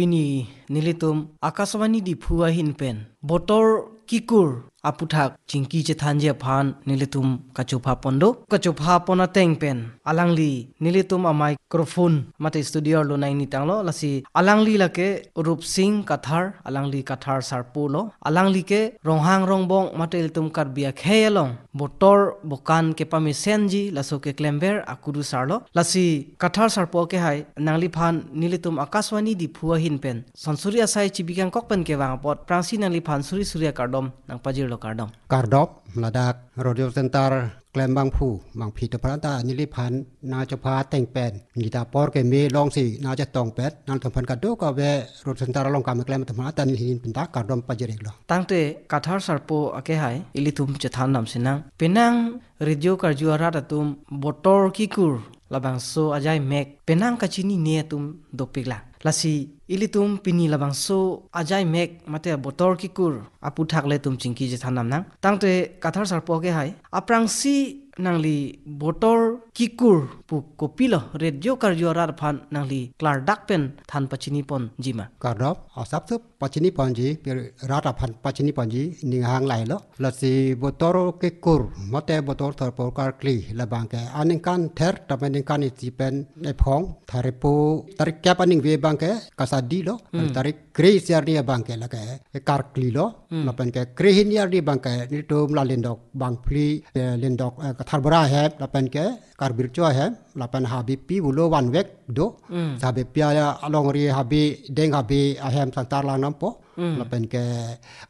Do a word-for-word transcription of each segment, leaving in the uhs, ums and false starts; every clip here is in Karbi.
pini nelitum Akashvani Diphu ahin pen botor kikur aputhak chingki chethanji aphan nelitum kachopha pon do. Kachopha pon ateng pen alangli nelitum a-microphone mate studio arlo nangni tanglo, lasi alangli lake Rupsing Kathar, alangli Kathar sarpo lo, alangli ke Ronghang Rongbong mate ilitum Karbi akhei along botor bokan kepamesenji laso keklemver akurusar lo. Lasi Kathar sarpo ke hai, nangliphan nelitum Akashvani Diphu ahin pen sonsuri asai chibi kangkok pen kevang apot aphrangsi nangliphan suri suri akardom nangpajirlo, kardom. Kardom, ladak Radio Center klembangphu bangphi atum aphan ta neliphan nangchopha ateng pen, nita apor keme longsi nangchetong pen, nangtumphan kadokave Radio Center along kam keklem atum aphan ta neli ahin pen ta kardom pajir-iklo. Tangte Kathar sarpo ake hai, ilitum chethan dam sinang. Penang radio karju arat atum botor kikur labangso ajai mek penang kachinine atum dopik lang. Lasi ilitum pini labangso ajai mek mate botor kikur aputhak le itum chingki chethan dam nang. Tangte Kathar sarpo ke hai, aphrangsi nangli botor kikur pu kopilo radio karju arat aphan nangli klardak pen than pachini ponji ma? Kardom, asapso pachini ponji, pi rat aphan pachini ponji, ning hang lailo. Lasi botor kikur mate botor sarpo karkli labang ke aningkan ther tame ningkan isi pen ephong, tharpo tarik kep aningve abang ke kasadi lo, Hmm. tarik kre-isi arni abang ke lake karkli lo, Hmm. lapen ke krehini arni abang ke nelitum la Lendok bangphli, eh, Lendok, eh, Katharbura ahem, lapen ke Karbi Recho ahem, lapen Habipi Volo vanvek do, Hmm. Habipi a-, alongri Habideng Habe ahem sangtar lang nampo, Hmm. lapen ke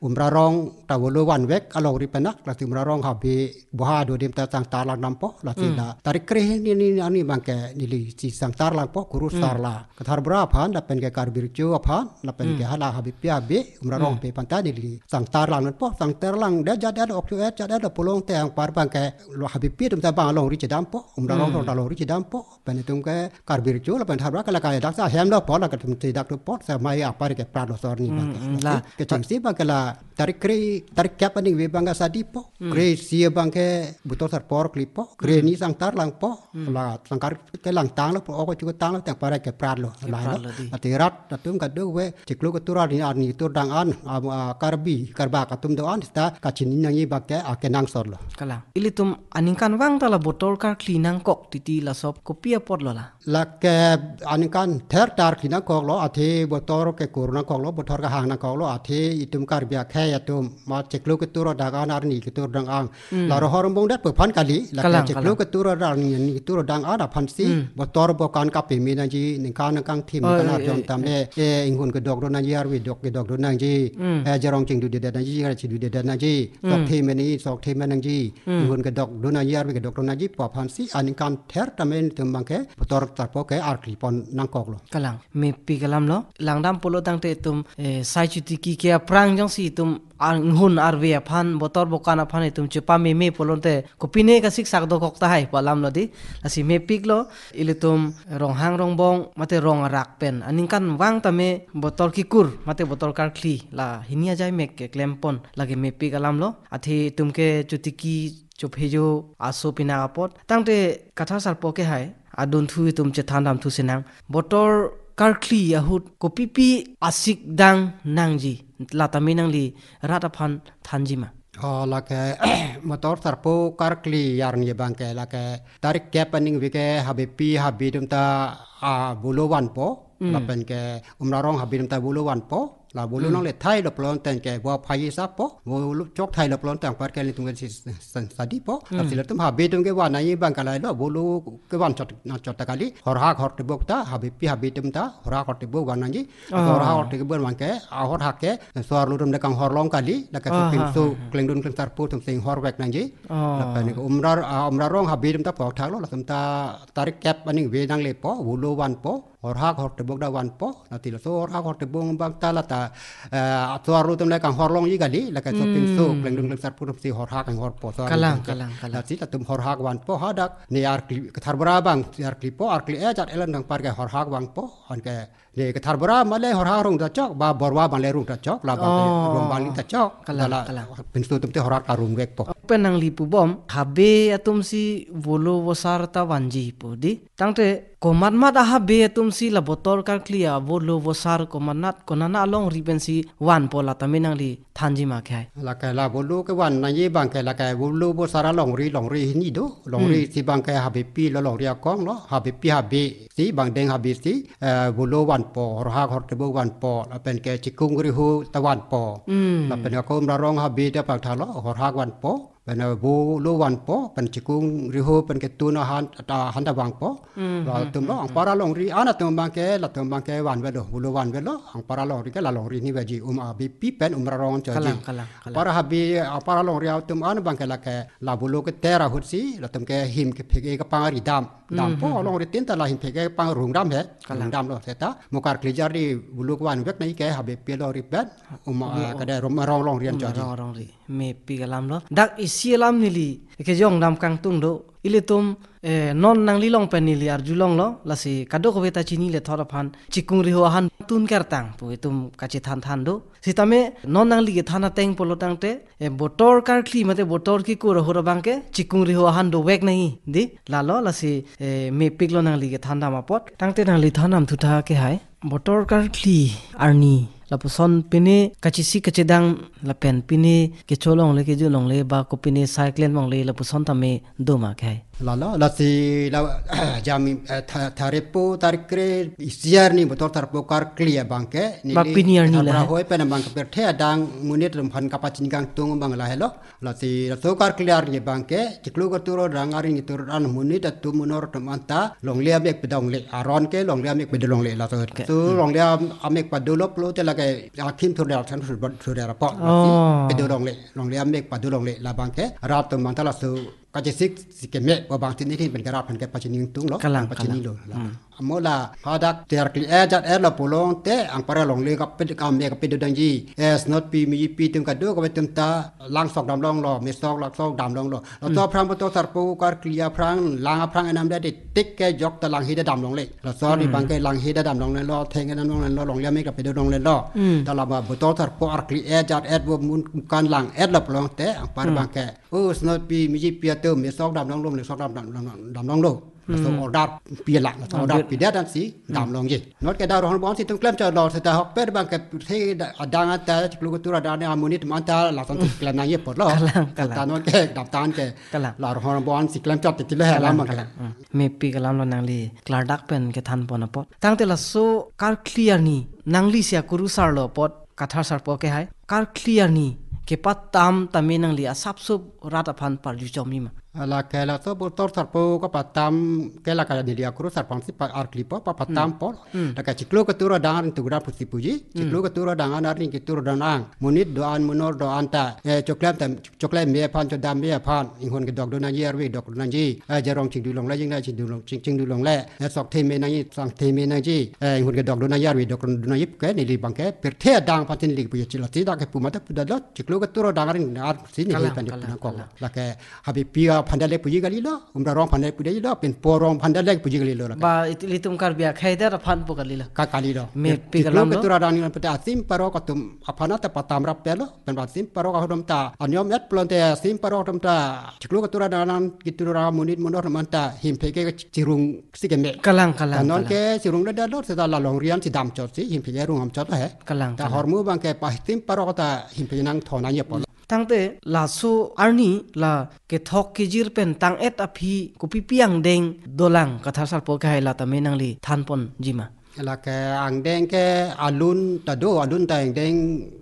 Umrarong ta Volo vanvek alongri penak, lasi Umrarong Habe boha do adim ta sangtar lang nampo, lasi Hmm. la tarik krehini arni abang ke neli si sangtar langpo, kurusar Hmm. la Katharbura aphan, lapen ke Karbi Recho aphan, lapen ke Hmm. hala Habipi Habe, Umrarong Hmm. Habe aphan ta neli sangtar lang nampo, sangtar lang det jat det, ok jat det, jat det pulote anpar abang ke lo Habipi atum ta bang alongri chedampo, Umrarong Hmm. ta alongri chedampo, pen itum ke Karbi Recho lapen Katharbura ke la kadak sa ahem lo po, la ke itum chedak do po, sa mai apar ke prat lo sor ni abang ke. Hmm, hmm, Lasi la. kechengsi abang ke la tarik kre, tarik kep aningve abang ke sadi po, Hmm. kre-isi abang ke botor sarpo karkli po, krehini sangtar lang po, Hmm. la sangtar ke lang tanglo po, ok chukut tanglo, tang apar ke prat lo, Ke lailo. prat lo di. Ati rat atum kadokave chiklo ketur arni, arni ketur dang an, am, ah, Karbi, Karbak atum do-an, seta kachini nangji abang ke akenangsot lo. Kalang. Ilitum aningkanvang ta la botor karkli nangkok titi, laso kopi apot lo la? Lake aningkan ther ta karkli nangkoklo, athe botor kikur nangkoklo, botor kehang nangkoklo, athe itum Karbi akhei atum ma chiklo ketur dang an, arni ketur dang an, Hmm. la rohor ombong det pu aphan kali, lake Kalang, chiklo kalang. ketur dang an, arni ketur dang an aphansi Hmm. botor bokan kapeme nangji, ningkan ningkan thim, Oh, ningkan eh, arjon eh, tame, eh. eh, inghun kedok do nangji, arve dok kedok do nangji, Hmm. eh, jarong chingdudedet nangji, jarong chingdudedet nangji, sok Hmm. thim nangji, sok thim nangji, Hmm. inghun kedok do nangji, arve kedok do nangji pu aphansi aningkan ther tame itum abang ke botor sarpo ke karkli pon nangkoklo. Kalang, mepik alam lo. Langdam pulo tangte itum, eh, sai chotiki ke aphrang jongsi itum ar-, inghun arve aphan, botor bokan aphan itum chepameme pulote kopine kasiksak dokok tahai pu alam lo di. Lasi mepik lo, ilitum Ronghang Rongbong mate rong arak pen aningkanvang tame botor kikur mate botor karkli la hini ajai mek keklem pon, lake mepik alam lo. Athe itum ke chotiki chophejo aso pinak apot. Tangte Kathar sarpo ke hai, adunthu itum chethan damthu sinang. Botor karkli ahut kopipi asik dang nangji, la tame nangli rat aphan thanji ma? Oh, lake botor sarpo karkli arni abang ke lake tarik kep aningve ke Habipi Habe atum ta, ah, Volo vanpo, Hmm. lapen ke Umrarong Habe atum ta Volo vanpo, la Volo Hmm. nangle thailo pulote ke bo phai sa po, Volo chok thailo pulote anpar ke ilitum ke si san sadi po. Hmm. Lasi latum Habe atum kevan nangji abang ke lailo, Volo kevan chot nangchot ta kali, horhak hortebok ta, Habipi Habe atum ta horhak hortebok van nangji. Oh. Horhak hortebok abang ke, ah, horhak ke, so-arlo atum le kanghor long kali, lake Ah, sopinso, ah, ah. klengdun klengsarpo atum si inghorvek nangji. Oh. Lapen ke Umrar, ah, Umrarong Habe atum ta pokthaklo, latum ta tarik kep aningve nanglepo, Volo vanpo, horhak hortebok ta vanpo, lasi laso horhak hortebok abang ta la ta, eh, so-arlo atum le kanghor longji kali, lake sopinso, Hmm. klengdun klengsarpo atum si horhak inghorpo, so-arlo Kalang, atum ke. kalang, kalang. Lasi latum horhak vanpo hadak, ne arkli, Katharbura abang, arklipo, arkli-et jat elan dang apar ke horhak vanpo, anke ne Katharbura male horhak rung ta chok, ba Borwa male rung ta chok, la ba Oh. rung bang ta chok, Kalang, la la kalang. pinso atum te horhak ta rungvekpo. pen nangli pubom, habe atum si volo vosar ta vanji pu di. Tangte komatmat ahabe atum si la Botor Karkli avolo vosar komatmat konana alongri pensi vanpo la tame nangli thanji ma khei. Lake la volo kevan nangji abangke lake volo vosar alongri, longri hini do. Longri Hmm. si abangke habepi lo, longri akong lo, habepi habe si abang deng habe si, eh, volo vanpo, horhak hortebo vanpo, lapen ke chikung riho ta vanpo. Hmm. Lapen ke Umrarong habe ta pangthalo, horhak vanpo, pen, eh, volo vanpo, pen chikung riho pen ketun ahan ta, ahan ta vangpo. Hmm, Latum hmm, lo, hmm, anpar alongri, an atum abangke, latum abangke vanvelo, volo vanvelo, anpar alongri ke la longri ni vaji, um, habepi pen Umrarong choji. Kalang, kalang, kalang. Anpar habe, anpar alongri atum an abangke lake la volo keter ahut si, latum ke him kephek-e kepangri dam. Dampo, Hmm, hmm, hmm. alongri tin ta la him phek-e pangrung dam he. Kalang. Rung dam lo seta. Mo Karkli arni volo kevanvek nangji ke habepi alongri pen. Uma, Ye, ah, oh. kada Umrarong alongri an Umrarong choji. alongri. Mepi kalam lo. Dak isi alam neli kejong dam kangtung do. Ilitum, eh, non nangli along pen neli arjulong lo. Lasi kadokave ta chini le thor aphan. Chikung riho ahan tun kertang pu itum kachethan than do. Sitame non nangli kethan ateng pulo tangte, eh, Botor Karkli mate Botor Kekur ahut abangke chikung riho ahan dovek nangji di. Lalo lasi, eh, mepik lo nangli kethan dam apot. Tangte nangli than dam thutha ke hai. Botor Karkli arni lapuson pine kachesik kachedang lapen pine kecho longle keju longle ba kopine cyclone longle lapuson tame do ma khei. Lalo, lasi la jam, eh, tha-, tharepo tarikre isi arni Botor Tharpo Karkli abangke, Ba neli pini arni la Dhabra hai. hoi pen abangke pirthe adang monit atum aphan kapachini kangtung abang lahelo. Lasi laso Karkli arni abangke, chiklo keturo dang arni keturo dang monit atum monor atum anta longle amek pedongle. Aron ke longle amek pedongle laso. Ke. So Hmm. longle am-, amek padolo pulote lake akhim thurder than thurder apot. Lasi Oh. pedongle, longle amek padongle labangke. Rat atum anta laso kachesik si keme, abang tini thin pen ke rat aphan kepachini tung lo, Kalang, pachini kalang. lo. Hmm. Mo la hadak Karkli ejat er lo pulote, anpar alongle kaped kame kapedo dangji. Eh, snot pi, mi pi atum kadokave atum ta langsok damlong lo, mesok langsok damlong lo. Lo to Hmm. aphrang Botor Tharpo Karkli aphrang, lang aphrang enam dati tik ke jok ta lang hida damlongle. Laso arni Hmm. abangke lang hida damlongle lo, theng damlongle lo, longle amek kapedo longle lo. Hmm. Ta lama Botor Tharpo Karkli ejat er vo mun kan lang er lo pulote, anpar Hmm. abangke. Oh, snot pi, mi pi atum, mesok damlong lo, mesok dam, dam, dam, damlong lo. Laso Hmm. order pi la, laso Ah, order ber- pi dia dan si, Hmm. damlongji. Not ke da rohon bon si atum klemchot lo, seta hok per abangke, the da, adang anta, chiklo keturo adang amonit atum anta, lason si klem nangji apot lo. Kalang, kalang. Seta not ke, dam tan ke, Kalang. la rohon bon si klemchot ti le Kalang, lam ke. kalang. Hmm. Mepi kalam lo nangli, klardak pen kethan pon apot. Tangte laso Karkli arni, nangli si akurusar lo apot, Kathar Sarpo ke hai. Karkli arni kepatam tame nangli asapso rat aphan parju chomji ma. Lake laso Botor Sarpo kepatam ke lake neli akurusar aphan si pa-, Karkli po, pa-, patam Hmm. po. Hmm. Lake chiklo keturo dang arni tugra pusi puji. Hmm. Chiklo keturo dang arni keturo dang. Monit do-an monor do-an ta. Eh, choklem tam, choklem me aphan, chodam me aphan. Inghun kedok do nangji, arve dok do nangji. Eh, jarong chingdulongle, jingna chingdulong, ching, chingdulongle. Eh, sok the me nangji, sang the me nangji. Eh, inghun kedok do nangji, arve dok do nangji ke neli abangke pirthe adang aphan si neli puji chilo. Seta kepu mata pu da lo, chiklo keturo dang arni ar si neli Kalang, aphan kalang, nangkok. kalang. Lake habepi aphan ta le puji kali lo, Umrarong aphan ta le puji kali lo, pinpo arong aphan ta le puji kali lo lake. Ba it-, ilitum Karbi akhei ta aphan pu kali lo. Ka kali lo. Mepi Chiklo kalam lo. keturo dang arni pute asim parok atum aphan ta patam rap pe lo, pen asim parok atum ta aniom et pulote asim parok atum ta chiklo keturo dang arni keturo dang monit monor atum anta him phek-e chirung si keme. Kalang, kalang, Kanon kalang. ke chirung le da lo, seta la longri an si damchot si, him phek-e rung damchot he. Kalang, Ta kalang. hormu abangke pa asim parok ta him phek-e nangthon nangji apot. Tangte laso arni la kethok kejir pen tang-et aphi kopipi angdeng dolang Kathar Sarpo ke hai la tame nangli than ponji ma. Lake angdeng ke alun ta do, alun ta angdeng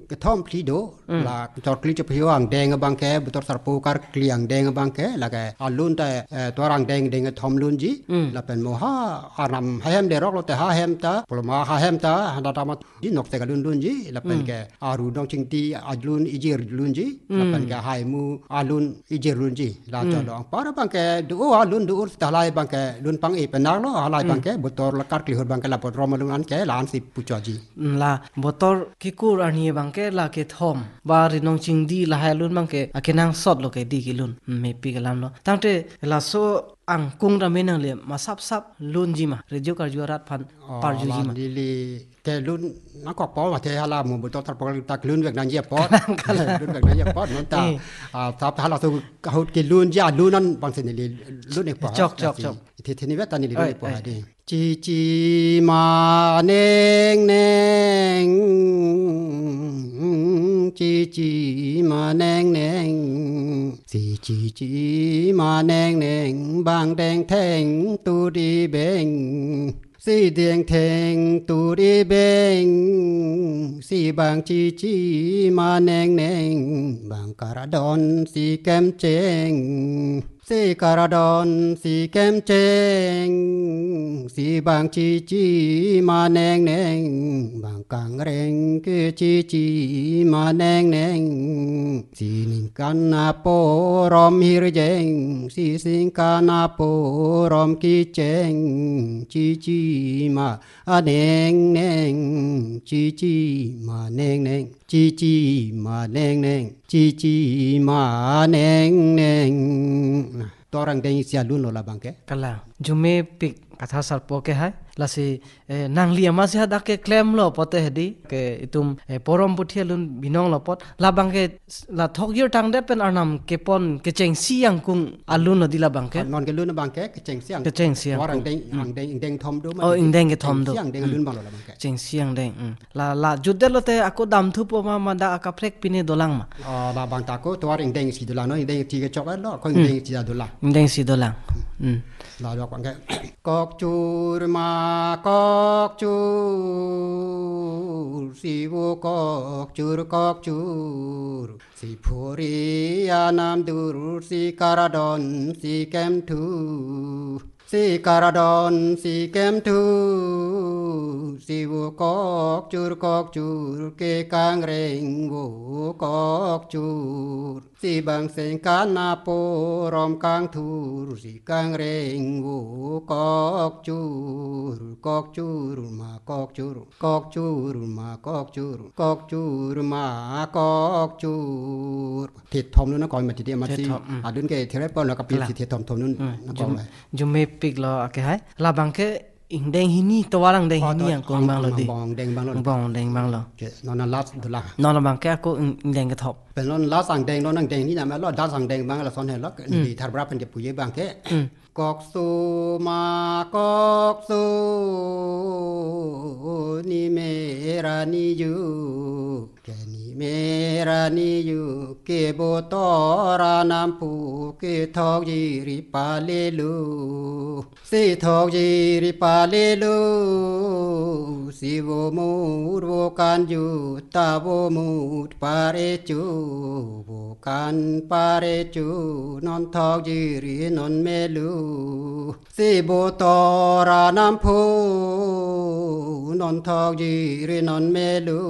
kethom phli do. Hmm. La Chorkli Chophiyo angdeng abangke, Botor Sarpo Karkli angdeng abangke, lake alun ta, eh, tovar angdeng deng kethom lunji. Hmm. Lapen mo ha aram hahem derok lote hahem ta, pulo ma hahem ta, handa tama di nok te kalun lunji, lapen Hmm. ke aru dong chingti alun ijir lunji, Hmm. lapen ke haimu alun ijir lunji. La Hmm. cholo anpar abangke do alun do ta halai abangke lun pang-e penak lo, halai Hmm. abangke Botor la Karkli ahut abangke la Botor alun an ke la-an si puchoji. Hmm, la Botor Kekur arni abangke la kethom. Ba rinong chingdi lahai alun abangke akenangsot lo ke di kelun. Hmm, mepi kalam lo. Tangte laso angkung tame nangle ma sapsap lunji ma, radio karju arat aphan Oh, parjuji la ma. Neli kelun nangkokpo, mate hala mo botor tarpok ta kelun vek nangji apot. Kelun vek nangji apot, non ta. Eh. Ah, sap halaso ahut kelunji alun an bangsi neli lun-ikpo. Chok, chok, lasi chok. Ithi thini vek ta neli Oi, lun-ikpo oi. Hadi. Chichi ma neng neng, chichi ma neng neng, si chichi ma neng neng, bang deng theng tut ibeng, si deng theng tut ibeng, si bang chichi ma neng neng, bang kardon si kemcheng. Si kardon si kemcheng, si bang chichi ma neng neng, bang kangreng ke chichi ma neng neng, si ningkan apo rom hirjeng, si singkan apo rom kicheng, chichi ma aneng neng, chichi ma neng neng, chichi ma neng neng, chichi ma neng neng. Nah, torang deng isi alun lo labang ke. Kalang, arjumepik Kathar Sarpo ke hai. Lasi, eh, nangli amatsi hadak ke klemlo pote hedi. Ke itum, eh, porom puthi alun binonglo apot. Labang ke s-, la thokjir tangdet pen arnam kepon kechengsi angkung alun lo di labang ke. Non kelun abang ke, kechengsi ang. Kechengsi ang. Warang deng, Hmm. Angdeng, ingdeng thom do ma. Oh, ingdeng kethom do. Chengsi angdeng Hmm. Alun abang lo labang ke. Chengsi angdeng. Hmm. La, la jutdet lote ako damthupo ma, ma dak akaprek pine dolang ma. Oh, labang ta ako tovar ingdeng isi dolang, non ingdeng isi kechok lo, ako Hmm. Ingdeng isi dolang. Ingdeng isi dolang. Hmm. La jok abang ke. Kokchur ma kokchur, si vo kokchur kokchur. Si phuri anam dur, si kardon si kemthu. Si kardon si kemthu, si vo kokchur kokchur, ke kangreng vo kokchur. Si bang singkan apo rom kangthur, si kangreng vo kokchur, kokchur ma kokchur, kokchur ma kokchur, kokchur ma kokchur. Thethom nun na koi mati dia mati. Thethom, hmm. Adun ke therepon la kapi Kalang. Si thethom thom nun Hmm. na Jum-, koi. Arjumepik lo ake hai. Labang ke ingdeng hini, tovar angdeng Oh, hini to-, angkung ang-, abang lo di. Angbong deng abang lo. Angbong deng abang lo. Ke, non last dolang. Non labang ke ako ing-, ingdeng kethom. Pen non last angdeng, non angdeng hini nama lo, last angdeng abang lason helo, Hmm. Di tharbra pen kepuji abang ke. Hmm. Kokso ma kokso, ni mera ni ju. Ke ni mera ni ju, ke botor anam pu, ke thokjiri palelo. Si thokjiri palelo, si vo mut vo kanju, ta vo mut pare chu, vo kan pare chu, non thokjiri non melo. Si botor anam pu, non thokjiri non melo.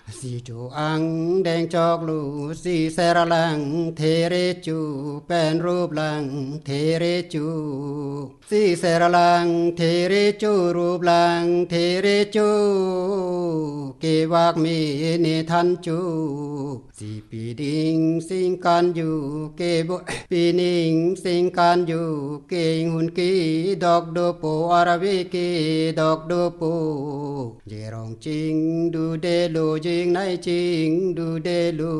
Si cho angdeng choklo, si serlang there chu, pen ruplang there chu. Si serlang there chu, ruplang there chu, kevak me ne than chu. Si pining singkan ju, ke bo-, pining singkan ju, ke inghun kedok dopo, arve kedok dopo. Jerong chingdudelo, jingnei chingdudelo.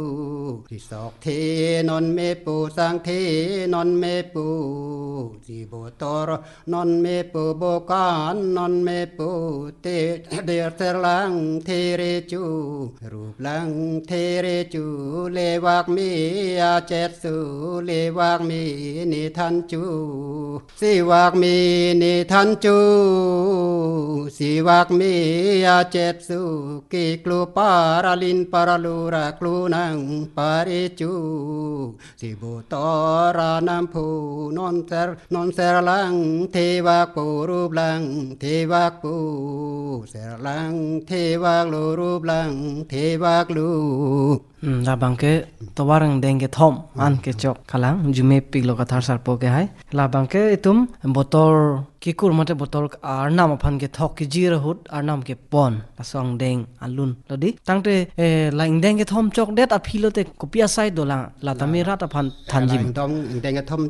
Risok the non mepo, sang the non mepo. Si botor non mepo, bokan non mepo. Te der serlang there chu, ruplang there chu, le vak me achet su, le vak me ne than chu. Si vak me ne than chu, si vak me achet su, ke klo paralin paralura klo nang pare chu. Si botor anam pu, non ser, non serlang thevak po, ruplang thevak po, serlang thevak lo, ruplang thevak lo. Hmm, labang ke tovar angdeng kethom an kechok, kalang, arjumepik lo Kathar Sarpo ke hai. Labang ke itum botor kekur mate botol arnam aphan kethok kejir ahut arnam kepon, laso angdeng alun lo dei. Tangte, eh, la ingdeng kethom chokdet aphi lote kopi asai dolang, la tame rat aphan thanji ma? Ingdeng, ingdeng kethom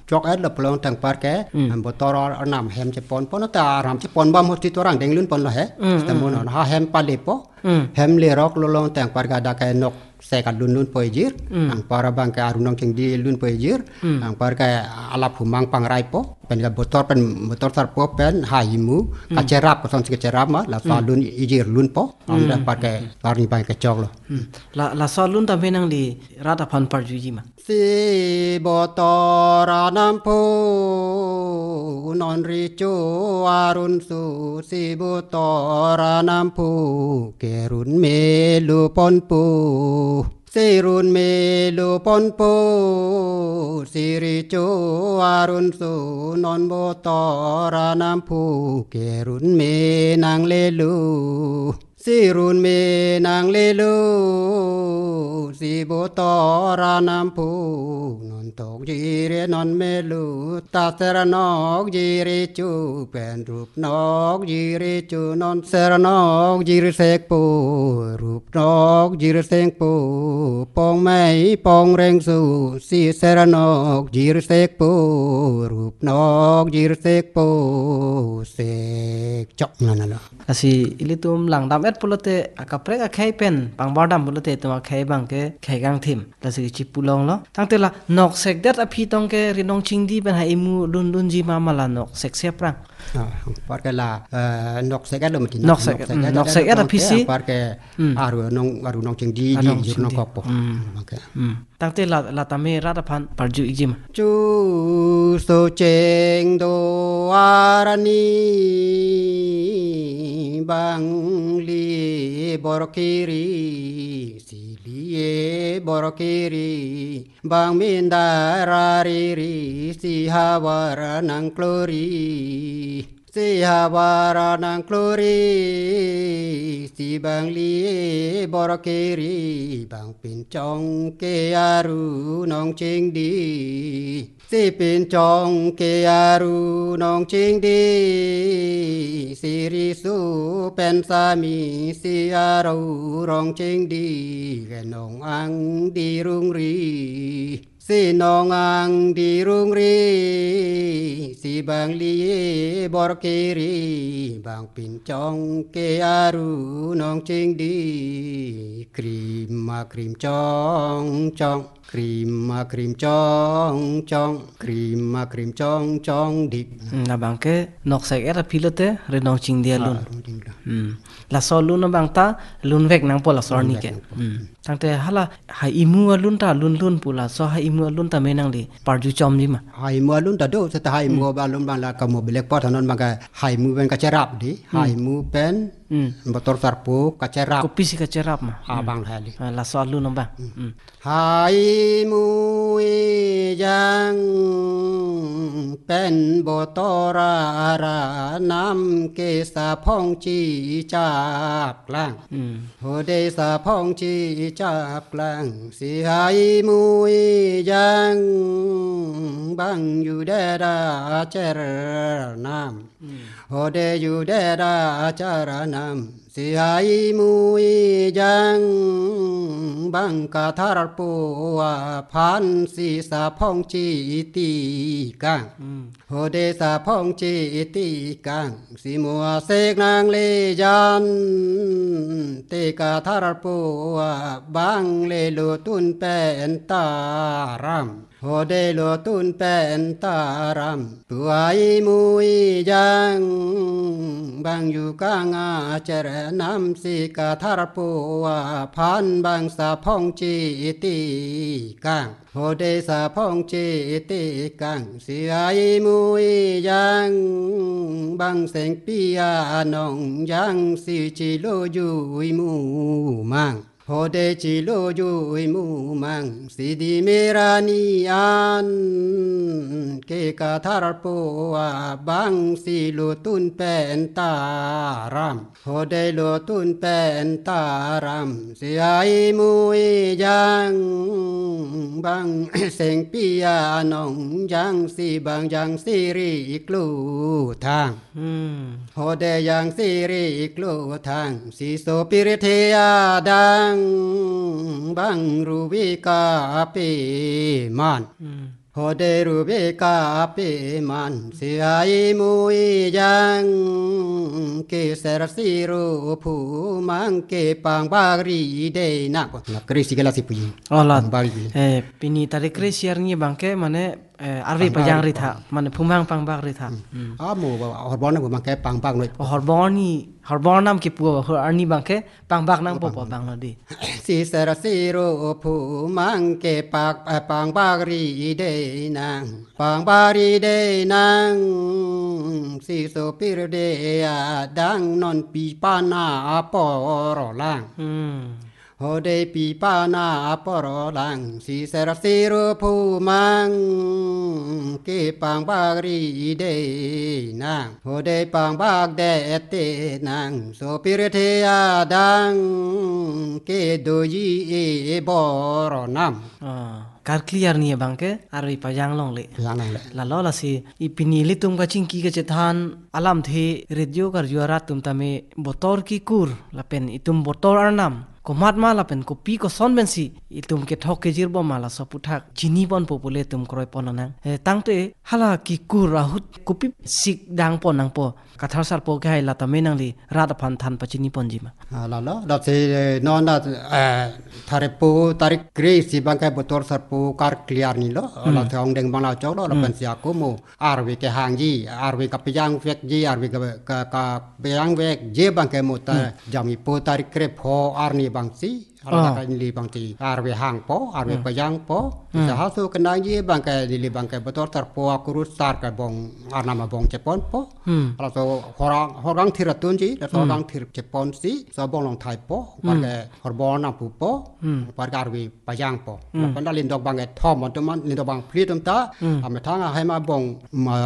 chok-et lo pulo tangte anpar ke, Hmm. em, botol ar-, arnam hem chepon pon, ta arnam chepon bom ahut si torang deng lun pon lo he. Hmm, Sita hmm, mo non hmm. ha hem palepo. Hmm. Hem lerok lo long tangte anpar ke hadak ke noksek alun lunpo ejir. Hmm. Anpar abang ke Aru Nongchingdi lunpo ejir. Hmm. Anpar ke alap humang pangraipo. Pen ke botol, pen botol sarpo pen ha imu. Hmm. Kacherap, kosonsi kacherap ma, laso Hmm. alun ejir lunpo. Hmm. Anpar ke Hmm. arni abang kechok lo. Hmm. La, laso alun tame nangli rat aphan parjuji ma? Si botol arnam phu, non recho arun su, si botol arnam phu, kerun melu pon pu. Si run melu pon pu, si recho arun su, non botol arnam phu, kerun me nanglelo. Si run me nanglelo, si botol arnam phu, non tokji re non melu, ta ser nokji recho pen rup nokji recho, non ser nokji resek pu, rup nokji resek pu, pongmei pongreng su, si ser nokji resek pu, rup nokji resek pu, sek chok nana lo. Lasi ilitum langdam-et pulote akaprek akhei pen pangbar dam pulote itum akhei abang ke khei kangthim. Lasi chipulong lo. Tangte la noksek det aphi tong ke Ri Nongchingdi pen ha imu lun lunji ma, ma la noksek si aphrang? Ah, anpar ke la, eh, noksek-et lo mati na. Noksek, Noksek-et hmm, aja noksek-et lo tong aphi ke, si. Anpar ke Hmm. Aru Nong, Aru Nongchingdi Aru di jur Nongchingdi. nongkokpo. Hmm. Anpar ke. Hmm. Tangte la, la tame rat aphan parju-ikji ma? Chuso cheng do arni bang li bor kiri, si li bor kiri, bang mindar ariri, si havar nangklori. Si havar nangklori, si bang li bor kiri, bang pinchong ke Aru Nongchingdi. Si pinchong ke Aru Nongchingdi, si riso pen sami, si Aru Nongchingdi, ke nong angdi rungri. Si nong angdi rungri, si bang li bor kiri, bang pinchong ke Aru Nongchingdi. Krim ma krim chong chong, krim ma krim chong chong, krim ma krim chong chong dik. Hmm, labang ke noksek-et aphi lote Ri Nongchingdi alun. Ah, Ri Nongchingdi. Hmm. Laso alun abang ta lunvek nangpo laso arni ke. Lunvek nangpo. Hmm. Tangte hala ha imu alun ta lun lun pu, laso ha imu alun tame nangli parju chomji ma? Ha imu alun ta do, seta ha imu Hmm. ba alun bang la kamo belek pot hanon bang ke ha imu pen kacherap dei, ha Hmm. imu pen Hmm. botol sarpo kacherap. Kopisi kacherap ma? Ha Hmm. bang hali. Ah, laso alun abang. Hmm. Hmm. Ha imu ejang pen botol arnam ke saphong chichap klang. Hmm. Hode saphong chichap klang, si ha imu ejang bang judet acher arnam. Hmm. Hode judet acher arnam, si ha imu ejang bang katharpo aphan si saphong chiti kang. Hmm. Hode saphong chiti kang, si mo asek nanglejan, te katharpo abang le lotun pen taram. Hode lotun pen taram, tu ha imu ejang bang ju kang acher arnam, si katharpo aphan bang saphong chiti kang. Hode saphong chiti kang, si ha imu ejang bang sengpi anong jang, si chilo jui mumang. Hode chilo jui mumang si di merani an ke katharpo abang si lutun pen taram. Hode lutun pen taram si ai mui jang bang sengpi anong jang si bang jang siri iklu thang. Hmm. Hode jang siri iklu thang si sopirthe adang bang rubi kape man. Hmm. Hode rubi kape man si ai mui jang ke ser siru phu mang ke pangbak ri de nang. Na kre si ke lasi puji. Oh, la. Pangbak ri. Eh, pini tarik kre-isi arni abang ke mane, eh, arve pangbak pajang ri ri tha, mane phumang pangbak ri tha. Hmm. Hmm. Amo ba horbor nang abang ke pangbak noi. Oh, horbor ni, horbor nam kepu, hor arni abang ke pangbak nangpo, pangbak po noi. Abang lo di. Si ser siru phu mang ke pak, eh, pangbak ri de nang. Pangbak ri de nang si sopirthe adang non pi pana apor lang. Hmm. Hode pi pana apor lang si ser siru phu mang ke pangbak ri de nang. Hode pangbak det te nang sopirthe adang ke doji e bor nam. Ah, karkli arni abang ke arve pajang longle. Pajang longle. Lalo lasi ipini ilitum kachingki kachethan alamthe radio karju arat atum tame botor kikur lapen itum botor arnam komat ma lapen kopi koson pensi itum kethok kejir bom ma laso aputhak chini ponpo pu ilitum kroi pon nang. Eh, tangte hala kikur ahut kopi sik dang pon nangpo? Kathar sarpo ke hai la tame nangli rat aphan than pachini ponji ma? Ah, lalo, lasi, eh, non la, eh, tharepo tarik kre-isi abang ke botor sarpo karkli arni lo, hmm, lasi ongdeng abang la choklo, hmm, lapen si ako mo arve kehangji, arve kapajang vekji, arve ka, ka, kapajang vekji abang ke mo ta, hmm, jamipo tarik krepho arni abang si, hala, ah, ka neli abang si arve hangpo, arve, hmm, pajangpo. Hmm. Sa haso kenangji abang ke neli abang ke botor sarpo akurusar ke bong arnam abong cheponpo. Hmm. Laso horang, horang thir atunji, laso, hmm, horang thir cheponsi, so abong along thaipo, hmm, abang ke horbor nang pupo, hmm, abang ke arve pajangpo. Hmm. Lapen ta lindok abang kethom atum an, lindok abang phli atum ta, hmm, amethang ahem abong ma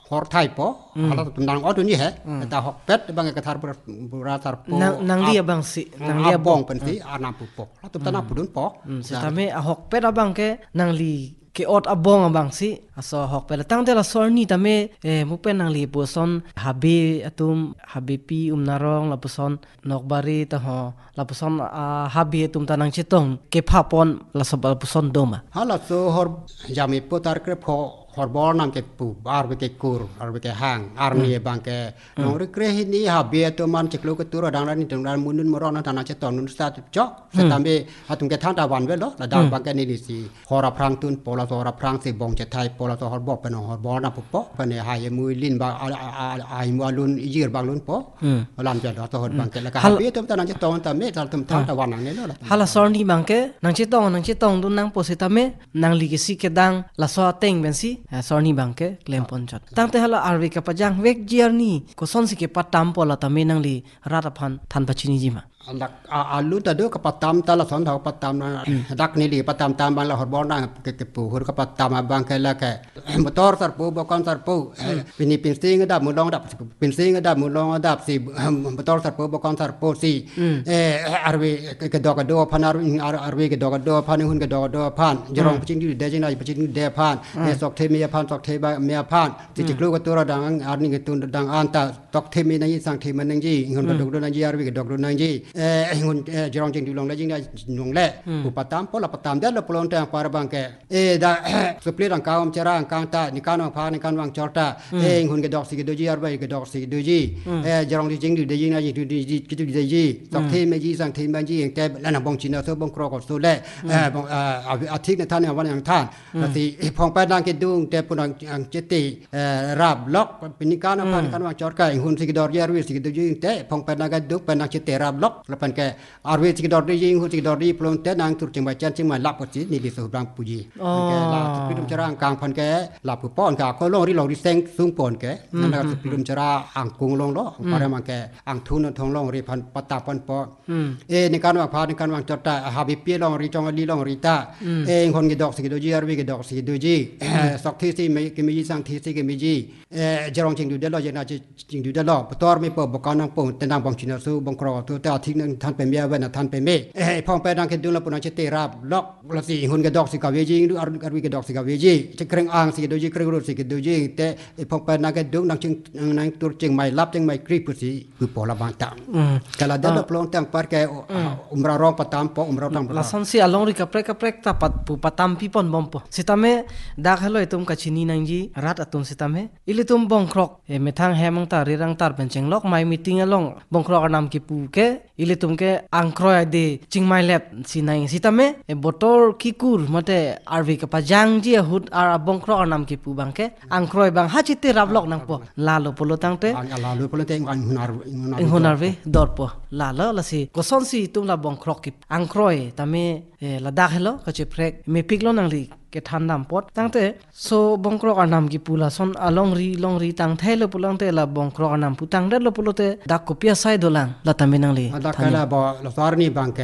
hor thaipo, hmm, hala atum nang-ot dunji he, hmm, ta ahokpet abang ke kathar bura, bura sarpo. Nang, nangli ab-, abang si, hmm, nangli abong, abong pensi, hmm, arnam pupo. Latum ta, hmm, nang pudunpo. Hmm, sa setame ahokpet abang ke nangli ke-ot abong abang si, aso ahokpet. Tangte laso arni tame, eh, mo pen nangli puson habe atum, habepi Umnarong lapuson Nokbari ta ho, lapuson, ah, habe atum ta nangchetong kepha pon laso lapuson do ma? Halaso hor jamipo tarik krepho horbor nang kepu, arve kekur, arve kehang arni, hmm, abang ke, hmm, nong ri kre hini habe atum an chiklo ketur adang rani tung dan munun moron nang ta nangchetong nung sat chok. Hmm. Setame atum kethan ta vanvelo, ladak, hmm, abang ke neli si hor aphrang tunpo, laso hor aphrang si bong chethaipo, laso horbor pen horbor nang pupo, pen hai mui lin abang, a, a, a, hai mui alun ijir abang lunpo. Hmm. Alam jalo, laso hor, hmm, abang ke la ke, hal-, habe atum ta nangchetong tame, latum than, ah, ta van nangnelo la. Halaso arni abang ke nangchetong, nangchetong dun nangpo setame, nangli kesi kedang laso ateng pensi, eh, laso arni abang ke klem pon chot. Tangte hala arve kapajang vekji arni kosonsi kepatampo la tame nangli rat aphan than pachiniji ma? Dak, a, alun ta do kapatam ta lason ta kapatam na, hmm, dak neli patam tam abang la horbor nang ke, kepu hur kapatam abang ke la ke botor sarpo bokon sarpo, eh, hmm, pini pinsing adap mulong adap, pinsing adap mulong adap si, em, botor sarpo bokon sarpo si, hmm, eh, arve ke, kedok kedo aphan, arve, ar-, arve kedok kedo aphan, inghun kedok kedo aphan, jerong, hmm, pachingdunde jingnai pachingdunde aphan, hmm, eh, sok the me aphan, sok the ba me aphan, si, hmm, chiklo ketur adang arni ketun adang an ta sok the me nangji, sang the me nangji, inghun, hmm, kedok do nangji, arve kedok do nangji, eh, inghun, eh, jerong chingdun longle jingnai longle, hmm, pu patampo, la patamdetlo pulote anpar abang ke, eh, da, suplir angkang om chera angkang ta, ningkan vangphan, ningkan vangchor ta, hmm, eh, inghun kedoksi kedoji, arve kedoksi kedoji, hmm, eh, jerong chingdunde jingnai chingdunde ji, chingdunde ji, sok, hmm, the meji, sang the meji, ingte la nang bong chini aso bong krok aso le, hmm, eh, bong, eh, a, athik nangthan, avan nangthan. Hmm. Lasi, eh, phong pen nang kedung te pu nang, nangchete, eh, raplok, pini ningkan aphan, hmm, ningkan vangchor ke, inghun si kedorji arve si kedoji te, phong pen nang kedung pen nangchete raplok. Lapen ke arve chikidorji, inghun chikidorji pulote nangtur chingmai chen chingmai lap pusi neli laso abang puji. Oh. Anke la Sukri Dumchara angkang aphan ke lapu pon ke ako longri longri seng sung pon ke. Hmm, nana hmm, Sukri hmm. Dumchara angkung longlo, Hmm. parem anke angthun thong longri aphan pata ponpo. Hmm. E ningkan vangpha ningkan vangchot ta, ha B P longri chong ali longri ta. Hmm. E inghun kedok si kedoji, arve kedok si kedoji. Hmm. Sok thi si me kemeji, sang thi si kemeji. Eh, jerong chingdudetlo, jena chi-, chingdudetlo. Petor mepo, bokan nangpo, tenang bong china su, bongkrok atum te athik nangthan peme, aven nangthan peme. Eh, ephong pen nangkedung lapu nangcheterap lok, lasi inghun kedok si kaveji, inghun ar-, arve kedok si kaveji. Chekreng ang si kedoji, kreng rut si kedoji, te ephong pen nangkedung nangching, nangtur chingmai lap chingmai kri pusi pupo labang ta. Hmm. Kala detlo Ah. pulote anpar ke, o, Hmm. ah, Umrarong patampo, Umrarong tang Lason si alongri kaprek kaprek ta pat pu patam pi pon bompo. Sitame dak helo itum kachini nangji rat atum sitame. Ilitum bongkrok, eh, methang hem angtar, rir angtar pen chenglok mai meeting along bongkrok arnam kipu ke, ilitum ke angkroi ade chingmai lep si nang sitame, eh, botor kikur mate arve kepajangji ahut ar abongkrok arnam kipu abang ke, angkroi abang ha chiterap lok nangpo. Lalo pulo tangte. Ang lalo pulote ang inghun ar-, inghun arve Inghun dorpo. arve dorpo. Lalo lasi kosonsi itum la bongkrok kip angkroi tame, eh, ladak helo kacheprek mepiklo nangli kethan dam apot. Tangte so bongkrok arnam kipu lason alongri longri tangthe lo pulote la bongkrok arnam pu tangdetlo pulote dak kopi asai dolang la tame nangli Adak than kala dam. bo laso arni abang ke,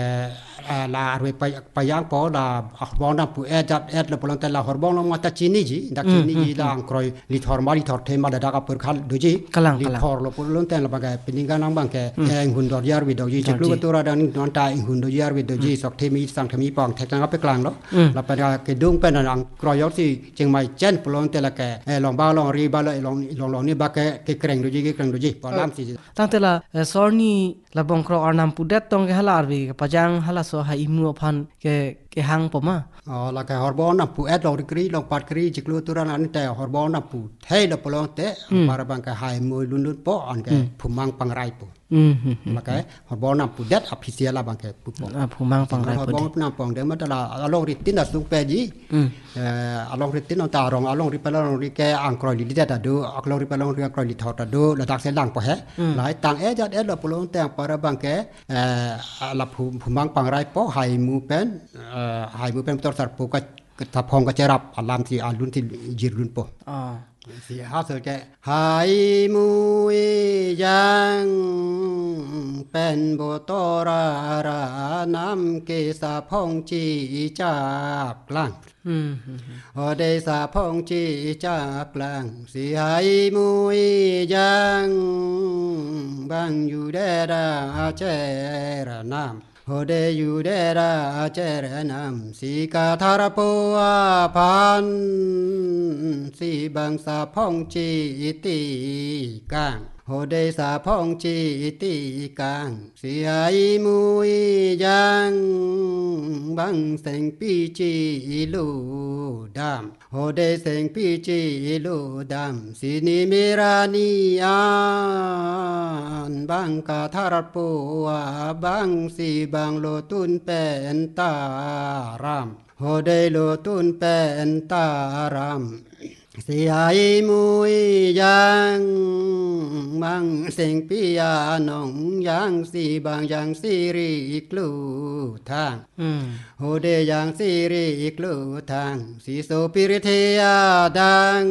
eh, la arve pay-, payangpo la horbong arnam pu et jat et lo pulote la horbong along mata chiniji, dak Hmm, chiniji hmm, la hmm. angkroi lithor ma lithor the ma ladak apor khal doji. Kalang, kalang. Lithor lo pulote labang ke peningkan nang abang ke, Hmm. eh, inghun dorji arve dorji, Dorji. chiklo ketura dan non ta inghun dorji arve dorji, Hmm. sok themi sang themi pong thek tang ape klanglo. Hmm. Lapen ke kedung pen angkroi ajoksi chingmai chen pulote la ke, eh, long ba longri ba la long, long longni ba ke, kekreng doji, kekreng doji. Palam Oh. si. Tangte la, eh, laso arni la bongkrok arnam pudet tong ke hala arve kepajang halaso ha imu aphan ke, kehangpo ma. Oh, la ke horbong arnam pu et longri kri, longpat kri, chiklo ketura dan te horbong arnam pu thei lo pulote, Hmm. anpar abang ke ha imu lun lunpo, anke Hmm. phumang pangraipo. Hmm, hmm, hmm, Maka hmm. horbong arnam pudet official abang ke pupo. Ah, phumang Horbong pangraipo de. arnam pong de mata la alongri tin asung peji. Hmm. Eh, alongri tin anta arong alongri pen alongri ke angkroi lidet ta do, alongri pen alongri angkroi lithor ta do, ladak si langpo he. Hmm. Lahai tang et jat et lo pulote anpar abang ke, eh, la phu-, phumang pangraipo, ha imu pen, eh, ha imu pen botor sarpo ka, kathap hong kacherap alam si alun si jir lunpo. Ah. Si ha so ke, ha imu ejang pen botor arnam ke saphong chichap klang. Hmm, hmm, hmm. Ode saphong chichap klang, si ha imu ejang bang judet acher arnam. Ode judet acher arnam, si katharpo aphan, si bang saphong chitikang. Ode saphong chitikang, si ha imu ejang bang sengpi chiludam. Ode sengpi chiludam, si nimir arni an bang katharpo abang, si bang lotun pen taram. Ode lotun pen taram, si ha imu ejang bang sengpi anong jangsi bang jangsi ri iklu thang. Hmm. Ode jangsi ri iklu thang, si sopirthe adang,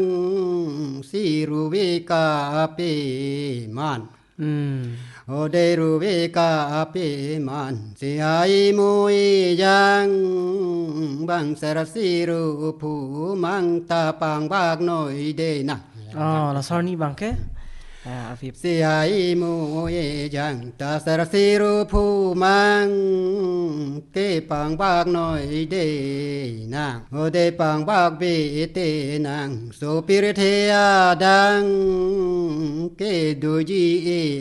si ruve kapeman. Hmm. Ode ruve kapeman, si ha imu ejang bang sersi ru phumang ta pangbak noi de na. Oh, laso arni abang ke? Ah, Avip. Si ha imu ejang ta sersi ru phumang ke pangbak noi de nang. Ode pangbak bete nang. Sopirthe adang ke doji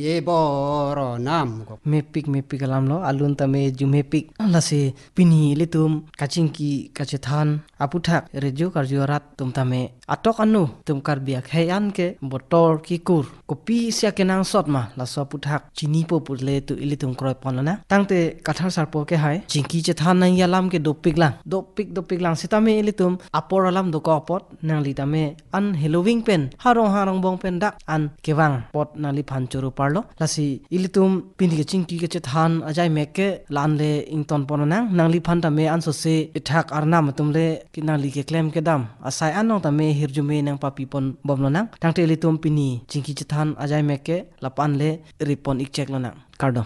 e bor arnam. Mepik, mepik alam lo, alun tame arju mepik. Lasi pini ilitum kachingki kachethan aputhak radio karju arat atum tame atok anu atum Karbi akhei an ke botor kikur kopi isi akenangsot ma, laso aphuthak chinipo pulote ilitum kroiponlonang. Tangte Kathar Sarpo ke hai chingki chethan nangji alam ke dopiklang, dopik dopiklang, sitame ilitum apor alam dokok apot nangli tame an heloving pen, harong harong bong pen dak an kevang apot nangliphan choro parlo. Lasi ilitum pini kechingki kechethan ajaimek ke la-an le ingtonponlonang. Nangliphan tame ansose ithak arnam atum le ke nangli keklem kedam asai anong tame hirjume nangpapiponbomlonang. Tangte ilitum pini chingki chethan ajaimek ke lapu-an le ripon-ik cheklonang. Kardom.